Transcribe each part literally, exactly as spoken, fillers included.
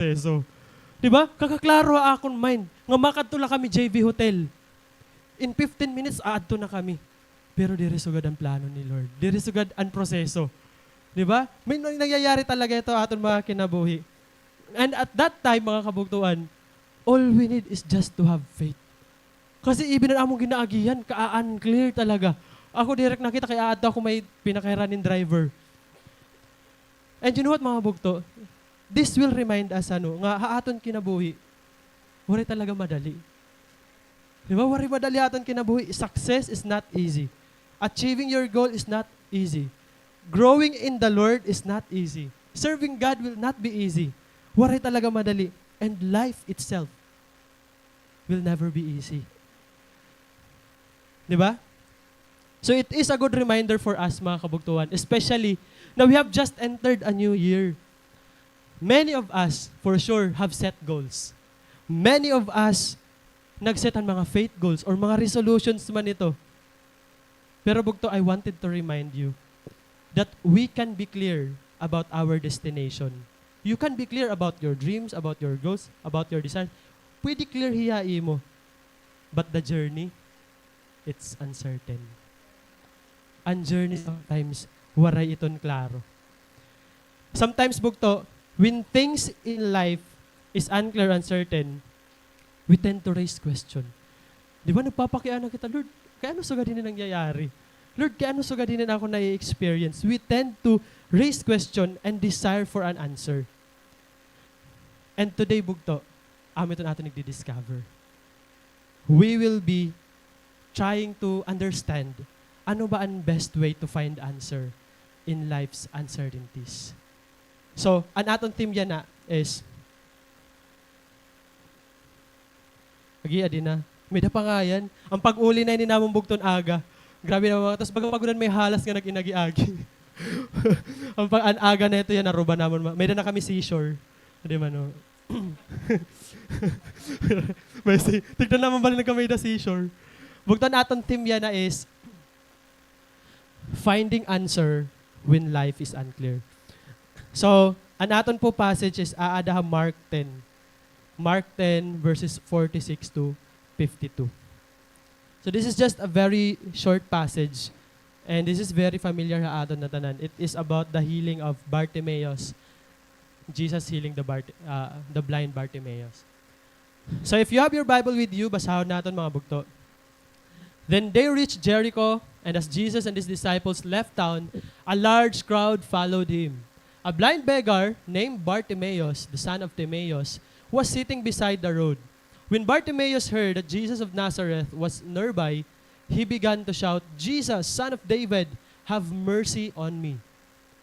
proseso. Di ba? Kakaklaro ha akon mind nga makadto la kami J V Hotel. In fifteen minutes, aadto na kami. Pero diri sugad an plano ni Lord. Diri sugad an proseso. Di ba? May nangyayari talaga ito aton mga kinabuhi. And at that time, mga kabugtuan, all we need is just to have faith. Kasi even an amon ginaagihan, ka-unclear talaga. Ako direct nakita kay aadto ako may pinakahiraning driver. And you know what, mga bugto? This will remind us, ano, nga ha aton kinabuhi, waray talaga madali. Di ba? Waray madali ha aton kinabuhi. Success is not easy. Achieving your goal is not easy. Growing in the Lord is not easy. Serving God will not be easy. Waray talaga madali. And life itself will never be easy. Di ba? So it is a good reminder for us, mga kabugtuan, especially na we have just entered a new year. Many of us, for sure, have set goals. Many of us nag-set an mga faith goals or mga resolutions man ito. Pero bugto, I wanted to remind you that we can be clear about our destination. You can be clear about your dreams, about your goals, about your desires. Pwede clear hiya imo. But the journey, it's uncertain. An journey sometimes, waray iton klaro. Sometimes, bugto, when things in life is unclear, uncertain, we tend to raise question. Di ba, nagpapakiana kita, "Lord, kay ano sugad hini nangyayari? Lord, kay ano sugad hini na ako nai-experience?" We tend to raise question and desire for an answer. And today, bugto, amo iton aton igdi-discover. We will be trying to understand ano ba an best way to find answer in life's uncertainties. So, an aton theme yana is, agi, adi na. May-ada pa ngay-an. An pag-uli na ini namon bugton aga. Grabe na, mga, tas baga pa gud an may halas nga nag-inagi-agi. An pag-, an aga na ito yana, aruba namon, ma-, may-ada na kami seashore. Di man, no? May si-, tignan namon bali nagkamay-ada seashore. Bugto, an aton theme yana is finding answer when life is unclear. So, an aton po passage is aada ha Mark ten. Mark ten, verses forty-six to fifty-two. So this is just a very short passage, and this is very familiar ha aton nga tanan. It is about the healing of Bartimaeus. Jesus healing the Bart-, uh, the blind Bartimaeus. So if you have your Bible with you, basahon naton, mga bugto. Then they reached Jericho, and as Jesus and his disciples left town, a large crowd followed him. A blind beggar named Bartimaeus, the son of Timaeus, was sitting beside the road. When Bartimaeus heard that Jesus of Nazareth was nearby, he began to shout, "Jesus, son of David, have mercy on me."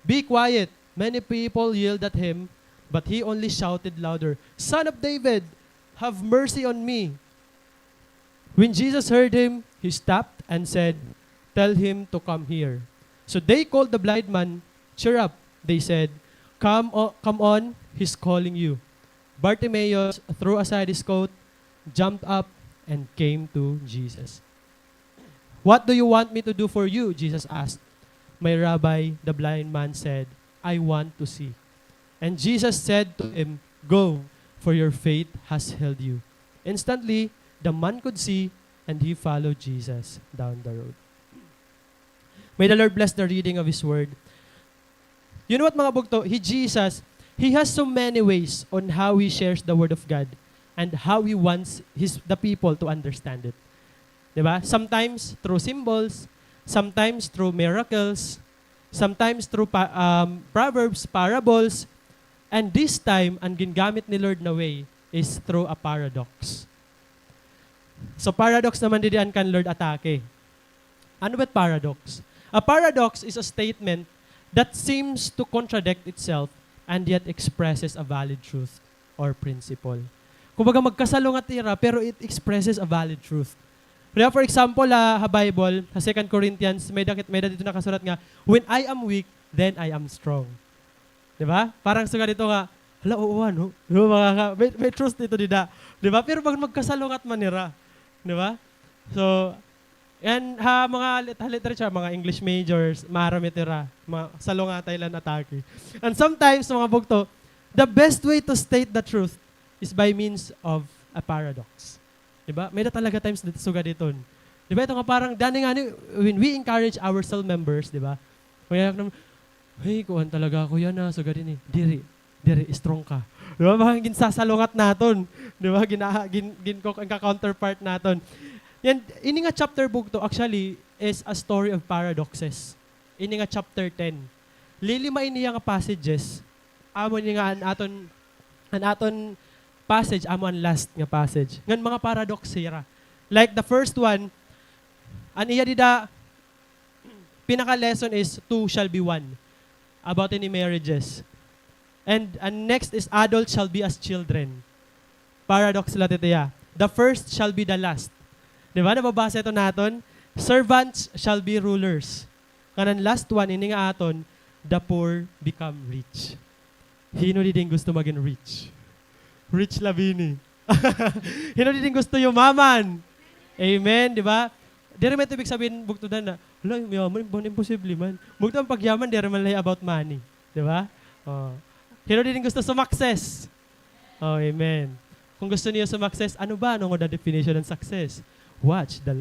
"Be quiet," many people yelled at him, but he only shouted louder, "Son of David, have mercy on me." When Jesus heard him, he stopped and said, "Tell him to come here." So they called the blind man. "Cheer up," they said. "Come o-, come on, he's calling you." Bartimaeus threw aside his coat, jumped up, and came to Jesus. "What do you want me to do for you?" Jesus asked. "My Rabbi," the blind man said, "I want to see." And Jesus said to him, "Go, for your faith has healed you." Instantly, the man could see, and he followed Jesus down the road. May the Lord bless the reading of His word. You know what, mga bugto? He, Jesus, He has so many ways on how He shares the Word of God and how He wants His, the people to understand it. Di ba? Sometimes through symbols, sometimes through miracles, sometimes through pa-, um, proverbs, parables, and this time, an gingamit ni Lord na way is through a paradox. So, paradox naman didi an kan Lord atake. Ano ba it paradox? A paradox is a statement that seems to contradict itself and yet expresses a valid truth or principle. Kumbaga, magkasalungat hira, pero it expresses a valid truth. Kaya, for example, ha, ha Bible, ha Second Corinthians, may-ada kit-, may-ada didto nakasurat nga, "When I am weak, then I am strong." Di ba? Parang sugad didto nga, "Hala, oo, ano?" Di ba, mga ka-, may, may truth didto, dida. Di ba? Pero bangin magkasalungat man hira. Di ba? So, and ha mga lit-, ha literature, mga English majors, maaram ito hira. Mga salungatay la an atake. And sometimes, mga bugto, The best way to state the truth is by means of a paradox. Di ba? May-ada talaga times dito, sugad iton. Di ba? Ito nga parang, dani ngani, when we encourage our cell members, di ba? Kaya naman, "Hey, kuan talaga ako yana, sugad ini." Diri, diri, strong ka. Di ba? Parang ginsasalungat naton. Di ba? Gina-, gin-, gin-, ang ka-counterpart naton. Yan, ini nga chapter bugto, actually, is a story of paradoxes. Ini nga chapter ten. Lilima ini nga passages. Amo ini nga an aton, an aton passage, amo an last nga passage. Ngan mga paradox hira. Like the first one, an iya dida, pinaka-lesson is two shall be one. About ini marriages. And, and next is adults shall be as children. Paradox la ito hiya. The first shall be the last. Di ba? Nababasa ito naton? Servants shall be rulers. Ngan an last one, ini nga aton, the poor become rich. Hino didi nga gusto magin rich? Rich la bini. Hino didi nga gusto yumaman? Amen, di ba? Diri man ito ibig sabihin, bugto na, "Hala, mayaman, imposible man." Bugto an pagyaman, diri man la hiya about money. Di ba? Oh. Hino didi nga gusto sumakses? Oh, amen. Kung gusto niyo sumakses, ano ba? Ano nga definition ng success? Watch the,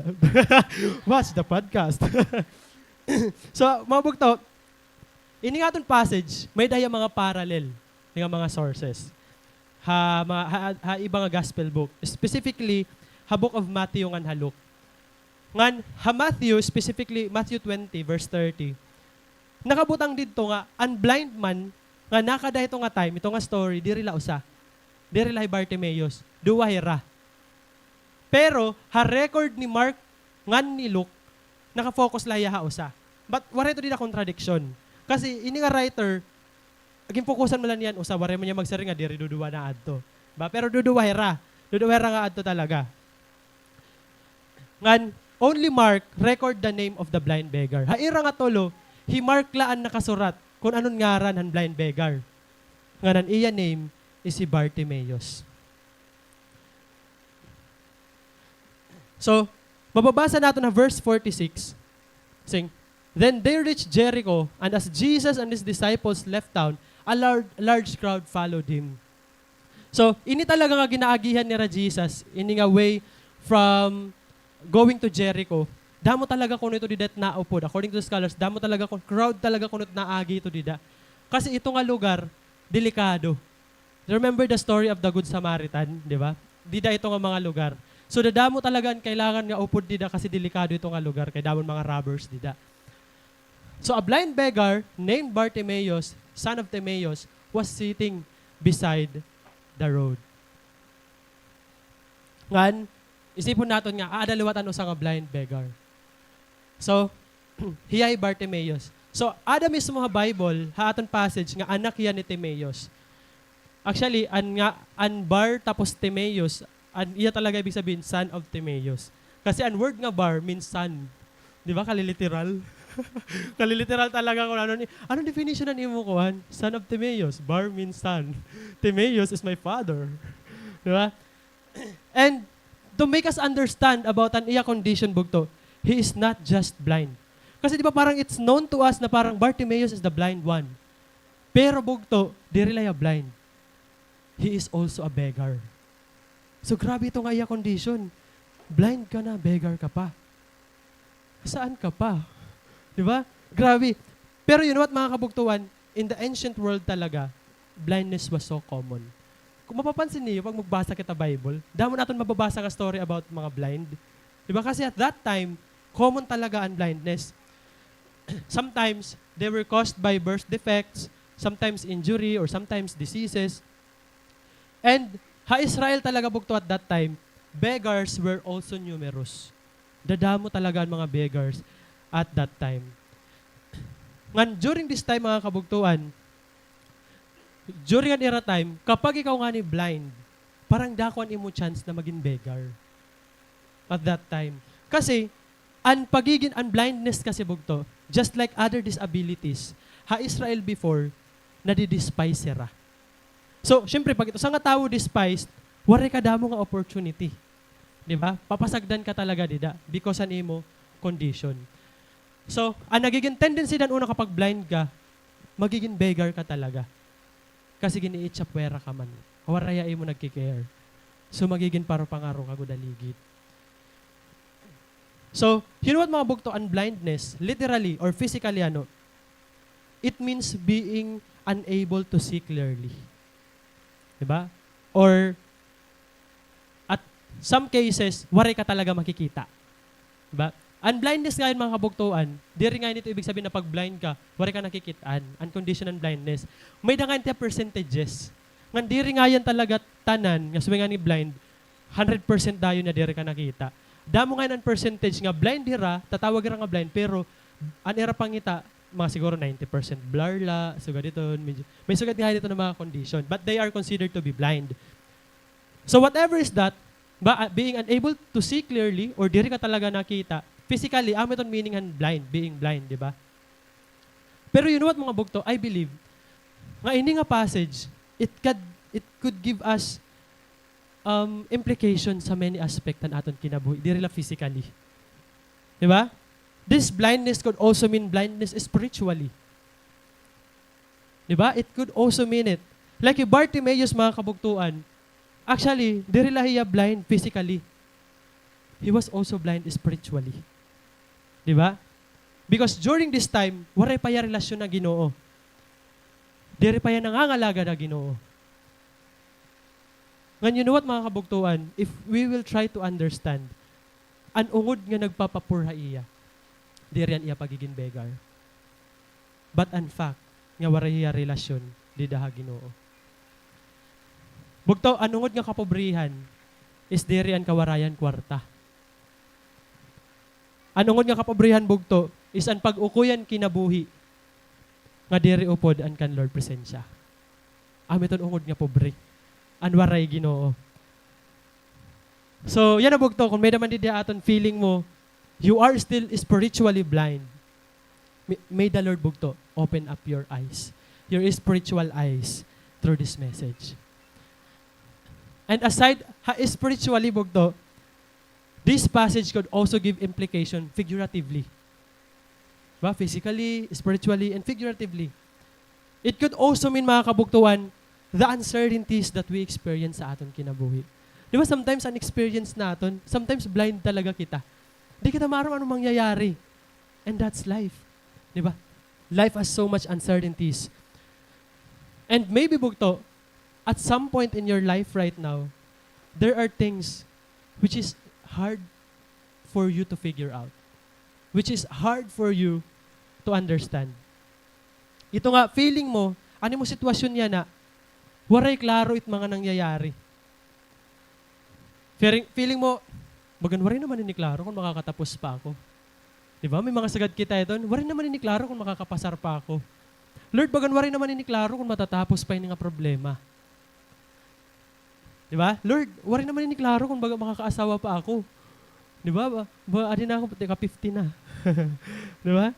watch the podcast. So, mga bugto, ini nga aton passage, may-ada hiya mga parallel nga mga sources. Ha, mga, ha, ha iba nga gospel book. Specifically, ha book of Matthew ngan ha Luke. Ngan, ha Matthew, specifically Matthew twenty, verse thirty, nakabutang didto nga an blind man nga nakada hito nga time, ito nga story, diri la usa. Diri la hi Bartimaeus. Duha hira. Pero, ha record ni Mark ngan ni Luke, naka-focus la hiya ha usa. But, waray ito dida contradiction. Kasi, ini nga writer, ginfokusan man la niya an usa, waray man niya magsiring nga diri duduha naadto. Ba, pero duduha hira. Duduha hira nga adto talaga. Ngan, only Mark record the name of the blind beggar. Ha ira nga tulo, hi Mark la an nakasurat kon ano an ngaran han blind beggar. Ngan an iya name is hi Bartimaeus. So, mababasa naton ha verse forty-six. Sing, "Then they reached Jericho, and as Jesus and his disciples left town, a lar-, large crowd followed him." So, ini talaga nga ginaagihan nira Jesus, ini nga way from going to Jericho, damo talaga kuno ito dida it naupod. According to the scholars, damo talaga kun-, crowd talaga kuno it naagi ito dida. Kasi ito nga lugar, delikado. Remember the story of the Good Samaritan, di ba? Dida ito nga mga lugar. So, dadamo talaga an kailangan nga upod dida kasi delikado ito nga lugar, kay damo an mga robbers dida. So, a blind beggar named Bartimaeus, son of Timaeus, was sitting beside the road. Ngan, isipon naton nga, aada liwat an usa nga blind beggar. So, hiya hi Bartimaeus. So, aada mismo ha Bible, ha aton passage, nga anak hiya ni Timaeus. Actually, an nga, an Bar tapos Timaeus, an iya talaga ibig sabihin, son of Timaeus. Kasi an word nga Bar means son. Di ba? Kaliliteral. Kaliliteral talaga kung ano ni, anong definition ng imo kuan? Son of Timaeus. Bar means son. Timaeus is my father. Di ba? And to make us understand about an iya condition, bugto, he is not just blind. Kasi di ba parang it's known to us na parang Bartimaeus is the blind one. Pero bugto, diri la hiya blind. He is also a beggar. So grabe ito nga iya condition. Blind ka na, beggar ka pa. Saan ka pa? Di ba? Grabe. Pero you know what, mga kabugtuan? In the ancient world talaga, blindness was so common. Kung mapapansin niyo, pag magbasa kita Bible, damo naton mababasa nga story about mga blind. Di ba? Kasi at that time, common talaga an blindness. Sometimes, they were caused by birth defects, sometimes injury, or sometimes diseases. And ha Israel talaga, bugto, at that time, beggars were also numerous. Dadamo talaga an mga beggars at that time. Ngan, during this time, mga kabugtuan, during an ira time, kapag ikaw ngani blind, parang dako an imo chance na magin beggar at that time. Kasi, an pagigin, an blindness kasi, bugto, just like other disabilities, ha Israel before, nadi-despise hira. So, syempre, pag ito usa nga tawo despised, waray kadamo nga opportunity. Di ba? Papasagdan ka talaga dida because an imo condition. So, an nagigin tendency dan una kapag blind ka, magigin beggar ka talaga. Kasi gin-iitsapwera ka man. Waray ha imo nagki-care. So, magigin paro-pangaro ka gud ha ligid. So, you know what, mga bugto, an blindness, literally or physically, ano, it means being unable to see clearly. Di ba? Or, at some cases, waray ka talaga makikita. Di ba? An blindness ngay-an, mga kabugtoan, diri ngay-an ito ibig sabihin na pag blind ka, waray ka nakikit-an. An condition an blindness. May-ada ngay-an tiya percentages. Ngan diri ngay-an talaga tanan nga subay ngani blind, hundred percent dayon nga diri ka nakita. Damo ngay-an an percentage nga blind hira, tatawag hira nga blind, pero an ira pangita, mga siguro ninety percent blur la, sugad iton, medyo, may sugad ngay-an iton nga mga condition, but they are considered to be blind. So whatever is that, ba, ah, being unable to see clearly or diri ka talaga nakita, physically, amo iton meaning han blind, being blind, di ba? Pero you know what, mga bugto, I believe nga ini nga passage, it could, it could give us, um, implication sa many aspect han aton kinabuhi, diri la physically. Di ba? This blindness could also mean blindness spiritually. Di ba? It could also mean it. Like hi Bartimaeus, mga kabugtoan, actually, diri la hiya blind physically. He was also blind spiritually. Di ba? Because during this time, waray pa hiya relasyon ha Ginoo. Diri pa hiya nangangalagad ha Ginoo. Ngan, you know what, mga kabugtoan, if we will try to understand, an ungod nga nagpapa-poor ha iya, diri an iya pagigin beggar. But an fact nga waray hiya relasyon dida ha Ginoo. Bugto, an ungod nga kapobrehan is diri an kawarayan kwarta. An ungod nga kapobrehan, bugto, is an pag-ukoy han kinabuhi nga diri upod an kan Lord presensya. Amo iton ungod nga pobre. An waray Ginoo. So, yana, bugto, kon may-ada man didi ha aton feeling mo, you are still spiritually blind. May, may the Lord, bugto, open up your eyes, your spiritual eyes, through this message. And aside ha spiritually, bugto, this passage could also give implication figuratively. Ba? Physically, spiritually, and figuratively. It could also mean, mga kabugtoan, the uncertainties that we experience sa aton kinabuhi. Di ba, sometimes an experience naton, sometimes blind talaga kita. Di kita maaram ano mangyayari. And that's life. Di ba? Life has so much uncertainties. And maybe, bugto, at some point in your life right now, there are things which is hard for you to figure out, which is hard for you to understand. Ito nga, feeling mo, an imo sitwasyon yana, waray klaro it mga nangyayari. Feeling, feeling mo, "Bagan waray naman ini klaro kon makakatapos pa ako." Di ba? May mga sagad kita iton, "Waray naman ini klaro kon makakapasar pa ako. Lord, bagan waray naman ini klaro kon matatapos pa ini nga problema." Di ba? "Lord, waray naman ini klaro kon baga makakaasawa pa ako." Di ba? Ba, ba, adi na ako, ika fifty na. Di ba?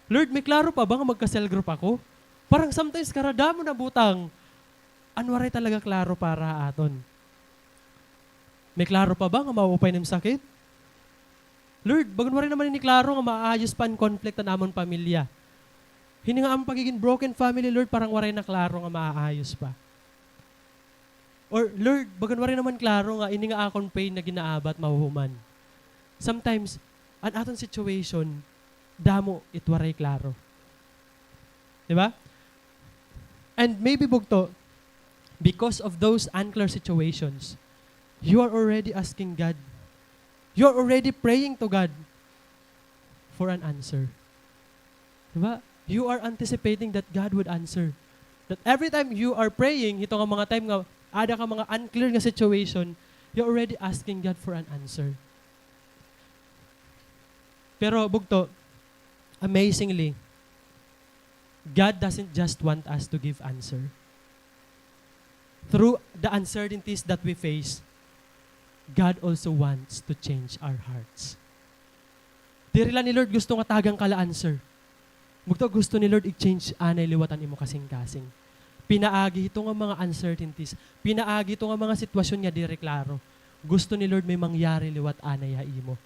"Lord, may klaro pa ba nga magka-cell group ako?" Parang sometimes, karadamo na butang an waray talaga klaro para ha aton. "May klaro pa ba nga mauupay an im sakit? Lord, bagan waray naman ini klaro nga maaayos pa an conflict han amon pamilya. Hini nga amon pagigin broken family, Lord, parang waray na klaro nga maaayos pa." Or, "Lord, bagan waray naman klaro nga ini nga akon pain nga ginaabat mahuhuman." Sometimes, an aton situation, damo it waray klaro. Di ba? And maybe, bugto, because of those unclear situations, you are already asking God, you are already praying to God for an answer. Di ba? You are anticipating that God would answer. That every time you are praying, hito nga mga time nga ada ka mga unclear nga situation, you're already asking God for an answer. Pero, bugto, amazingly, God doesn't just want us to give answer. Through the uncertainties that we face, God also wants to change our hearts. Diri la ni Lord gusto nga tagan ka la answer. Bugto, gusto ni Lord i-change anay liwat an imo kasingkasing. Pinaagi hito nga mga uncertainties, pinaagi hito nga mga sitwasyon nga diri klaro, gusto ni Lord may mangyari liwat anay ha imo.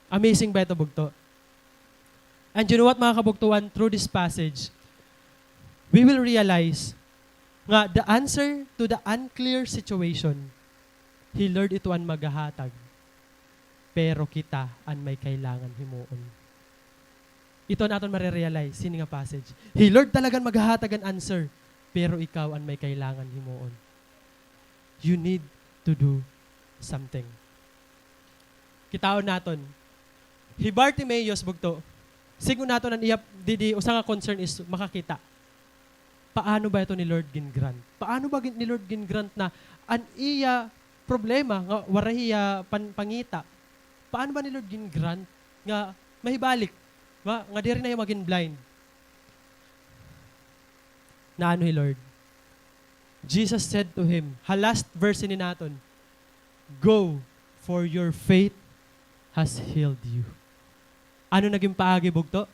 Amazing ba ito, bugto? And you know what, mga kabugtoan, through this passage, we will realize nga the answer to the unclear situation, hi Lord ito an maghahatag, pero kita an may kailangan himuon. Ito an aton mare-realize hini nga passage. Hi Lord talagan maghahatag an answer, pero ikaw an may kailangan himuon. You need to do something. Kitaon naton. Hi Bartimaeus, bugto. Sidngon naton an iya, didi, usa nga concern is makakita. Paano ba ito ni Lord gin-grant? Paano ba gin-, ni Lord gin-grant na an iya problema nga waray hiya pan-, pangita? Paano ba ni Lord gin-grant nga mahibalik? Ba, nga diri na hiya magin blind? Naano hi Lord? Jesus said to him, ha last verse ini naton, "Go, for your faith has healed you." Ano nagin paagi, bugto?